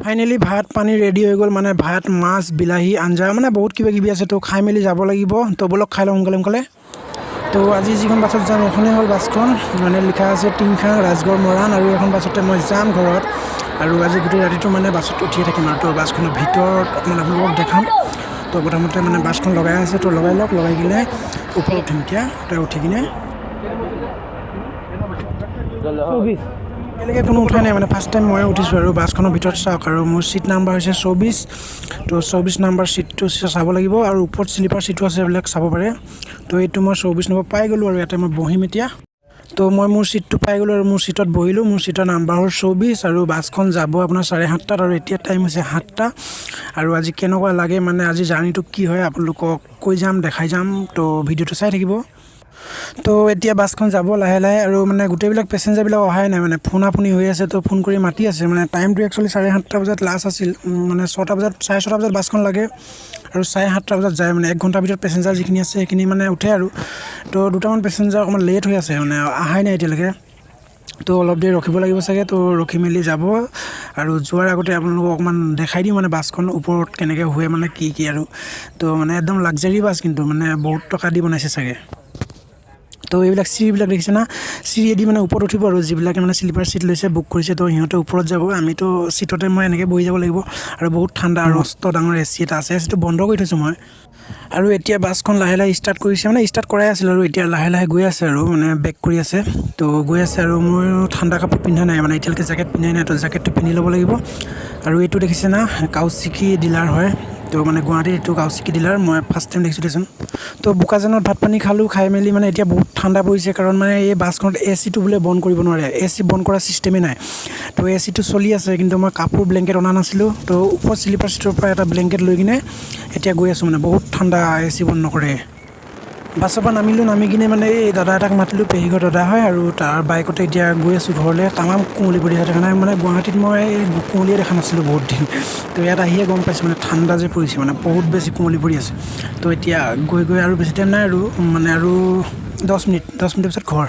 Finally ভাত পানী ready হৈ গ'ল। মানে ভাত, মাছ, বিলাহী আঞ্জা, মানে বহুত কিবা কিবি আছে। তো খাই মেলি যাব লাগিব। তো ব'লক, খাই লওঁ সোনকালে সোনকালে। তো আজি যিখন বাছত যাম, এইখনেই হ'ল বাছখন। মানে লিখা আছে টিংখাং, ৰাজগড়, মৰাণ। আৰু এইখন বাছতে মই যাম ঘৰত আৰু আজি গোটেই ৰাতিটো মানে বাছত উঠিয়ে থাকিম। আৰু তো বাছখনৰ ভিতৰত অকণমান আপোনালোকক দেখাম। তো প্ৰথমতে মানে বাছখন লগাই আছে, তো লগাই লওক। লগাই কিনে ওপৰত উঠিম এতিয়া। তই উঠি কিনে 24। এতিয়ালৈকে কোনো উঠাই নাই, মানে ফাৰ্ষ্ট টাইম ময়ে উঠিছোঁ। আৰু বাছখনৰ ভিতৰত চাওক, আৰু মোৰ ছিট নাম্বাৰ হৈছে 24। তো 24 নাম্বাৰ ছিটটো চাব লাগিব আৰু ওপৰত শ্লিপাৰ ছিটো আছে, এইবিলাক চাব পাৰে। তো এইটো মই 24 নম্বৰ পাই গ'লোঁ আৰু ইয়াতে মই বহিম এতিয়া। তো মই মোৰ ছিটটো পাই গ'লোঁ আৰু মোৰ ছিটত বহিলোঁ। মোৰ ছিটৰ নাম্বাৰ হ'ল 24। আৰু বাছখন যাব আপোনাৰ 7:30টাত আৰু এতিয়া টাইম হৈছে 7টা। আৰু আজি কেনেকুৱা লাগে, মানে আজি জাৰ্ণিটো কি হয়, আপোনালোকক কৈ যাম, দেখাই যাম। তো ভিডিঅ'টো চাই থাকিব। তো এতিয়া বাছখন যাব লাহে লাহে আৰু মানে গোটেইবিলাক পেচেঞ্জাৰবিলাক অহাই নাই, মানে ফোনা ফোনি হৈ আছে। তো ফোন কৰি মাতি আছে। মানে টাইমটো একচুৱেলি 7:30 বজাত লাষ্ট আছিল। মানে 6টা বজাত, 6:30 বজাত বাছখন লাগে আৰু 7:30 বজাত যায়। মানে এক ঘণ্টাৰ ভিতৰত পেচেঞ্জাৰ যিখিনি আছে, সেইখিনি মানে উঠে। আৰু তো দুটামান পেচেঞ্জাৰ অকণমান লেট হৈ আছে, মানে অহাই নাই এতিয়ালৈকে। তো অলপ দেৰি ৰখিব লাগিব চাগে। তো ৰখি মেলি যাব। আৰু যোৱাৰ আগতে আপোনালোকক অকণমান দেখাই দিওঁ, মানে বাছখন ওপৰত কেনেকৈ শুৱে, মানে কি কি। আৰু তো মানে একদম লাক্সাৰী বাছ কিন্তু, মানে বহুত টকা দি বনাইছে চাগে। তো এইবিলাক চিৰিবিলাক দেখিছে না? চিৰিয়েদি মানে ওপৰত উঠিব। আৰু যিবিলাকে মানে শ্লিপাৰ ছিট লৈছে, বুক কৰিছে, তো সিহঁতে ওপৰত যাব। আমিতো ছিটতে মই এনেকৈ বহি যাব লাগিব। আৰু বহুত ঠাণ্ডা আৰু মস্ত ডাঙৰ এ চি এটা আছে। এচিটো বন্ধ কৰি থৈছোঁ মই। আৰু এতিয়া বাছখন লাহে লাহে ষ্টাৰ্ট কৰিছে, মানে ষ্টাৰ্ট কৰাই আছিল আৰু এতিয়া লাহে লাহে গৈ আছে আৰু মানে বেক কৰি আছে। তো গৈ আছে আৰু মই ঠাণ্ডা কাপোৰ পিন্ধা নাই, মানে এতিয়ালৈকে জেকেট পিন্ধাই নাই। তো জেকেটটো পিন্ধি ল'ব লাগিব। আৰু এইটো দেখিছে না? কাউচিকি ডিলাৰ হয়। তো মানে গুৱাহাটীত এইটো কাউচিকি ডিলাৰ মই ফাৰ্ষ্ট টাইম দেখিছোঁ দেচোন। তো বোকাজানত ভাত পানী খালোঁ। খাই মেলি মানে এতিয়া বহুত ঠাণ্ডা পৰিছে, কাৰণ মানে এই বাছখনত এচিটো বোলে বন্ধ কৰিব নোৱাৰে, এচি বন্ধ কৰা ছিষ্টেমেই নাই। তো এচিটো চলি আছে, কিন্তু মই কাপোৰ ব্লেংকেট অনা নাছিলোঁ। তো ওপৰত শ্লিপাৰ ছিটৰ পৰা এটা ব্লেংকেট লৈ কিনে এতিয়া গৈ আছোঁ। মানে বহুত ঠাণ্ডা, এচি বন্ধ নকৰে। বাছৰ পৰা নামিলোঁ। নামি কিনে মানে এই দাদা এটাক মাতিলোঁ, পেহীঘৰ দাদা হয়, আৰু তাৰ বাইকতে এতিয়া গৈ আছোঁ ঘৰলৈ। তামাম কুঁৱলী পৰি আছে, দেখা নাই? মানে গুৱাহাটীত মই এই কুঁৱলীয়ে দেখা নাছিলোঁ বহুত দিন। তো ইয়াত আহিয়ে গম পাইছোঁ, মানে ঠাণ্ডা যে পৰিছে, মানে বহুত বেছি কুঁৱলী পৰি আছে। তো এতিয়া গৈ গৈ আৰু বেছি টাইম নাই আৰু মানে আৰু 10 মিনিট, 10 মিনিটৰ পিছত ঘৰ।